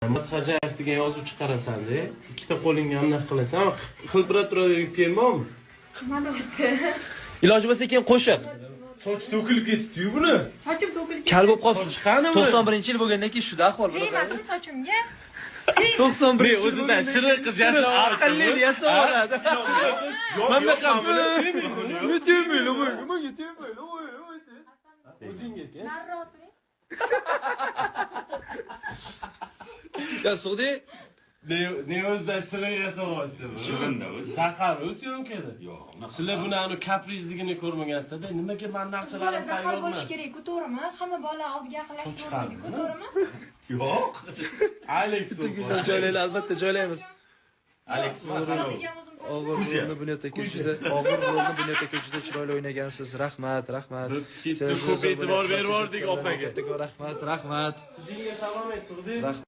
Matxajayev degan yozuv chiqarasan-da, ikkita qo'lingga bundoq qilasan, xilpirab turadigan kelmoqmi? Mana bitta. Iloji bo'lsa keyin qo'shib. Soch to'kilib ketibdi-yu buni. Sochim to'kilib Kal bo'lib qolibsiz. Qani bu? 91-yil bo'lgandan keyin shuda ahvol bunaqa. Tegmasin sochimga. 91 Ne o'zidan shirin qiz yasab Aqlli yasab oladi. Mana bunaqa Ne tegmayli, bu? Nimaga tegmayli? Voy, voy. O'zingga aka. Nariroq turing. Ya Sug'di, Ne o'zidan shirin yasab oldi bu. Shirinda o'zi. Zahar o'zi syomkada. Yo'q, unaqa. Sizlar buni anu kaprizligini ko'rmagansizlar-da, nimaga man Bola narsalarim zahar tayyor bo'lishi emas? kerak-ku, to'g'rimi? Hamma bola oldiga yaqinlashib Chiqardi, ko'rmaydi-ku, to'g'rimi? Yo'q. Alex bitta joylaylik, albatta joylaymiz. Alex emas, anavi. Degan o'zim sochim. Og'ir rolni Bunyod aka juda og'ir rolni Bunyod aka juda chiroyli o'ynagansiz. Rahmat, rahmat. Ko'p e'tibor berib yubordik opaga. Rahmat, rahmat. Dinga salom ayt, Sug'di. Rahmat.